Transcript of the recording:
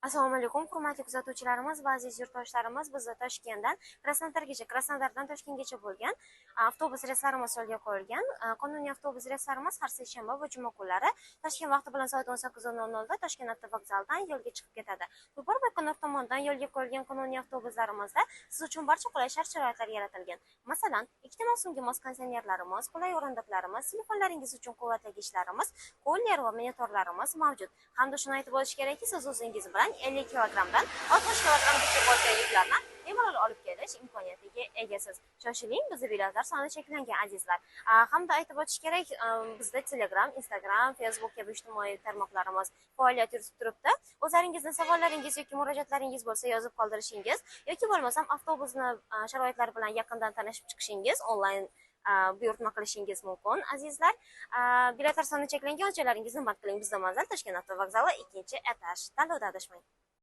Assalomu alaykum, hurmatli kuzatuvchilarimiz va aziz yurtdoshlarimiz. Bizda Toshkentdan Krasnodargacha, Krasnodardan Toshkentgacha bo'lgan avtobus reyslarimiz yo'lga qo'yilgan. Qonuniy avtobus reyslarimiz har seshanba va juma kunlari Toshkent vaqti bilan soat 18:00 da Toshkent avtovokzalidan yo'lga chiqib ketadi. Tulpor Baykonur tomonidan yo'lga qo'yilgan qonuniy avtobuslarimizda siz uchun barcha qulay shart-sharoitlar yaratilgan. Masalan, ikkita mavsumga mos konditsionerlarimiz, qulay o'rindiqlarimiz, telefonlaringiz uchun quvvatlagichlarimiz, kuler va monitorlarimiz mavjud. Hamda shuni aytib o'tish kerakki, siz o'zingiz bilan 50 kilogrammdan 60 kilogrammgacha bo'lgan yuklarni bemalol olib kelish imkoniyatiga egasiz. Shoshiling, bizda biletlar soni cheklangan, azizlar. Hamda aytib o'tish kerak, bizda Telegram, Instagram, Facebook kabi ijtimoiy tarmoqlarimiz faoliyat yuritib turibdi. O'zlaringizni savollaringiz yoki murojaatlaringiz bo'lsa, yozib qoldirishingiz yoki bo'lmasam avtobusni sharoitlari bilan yaqindan tanishib chiqishingiz, onlayn buyurtma qilishingiz mumkin, azizlar. Biletlar soni cheklangan, joylaringizni band qiling. Bizda manzil: Toshkent avtovokzali, ikkinchi etaj. Tanlovda adashmang.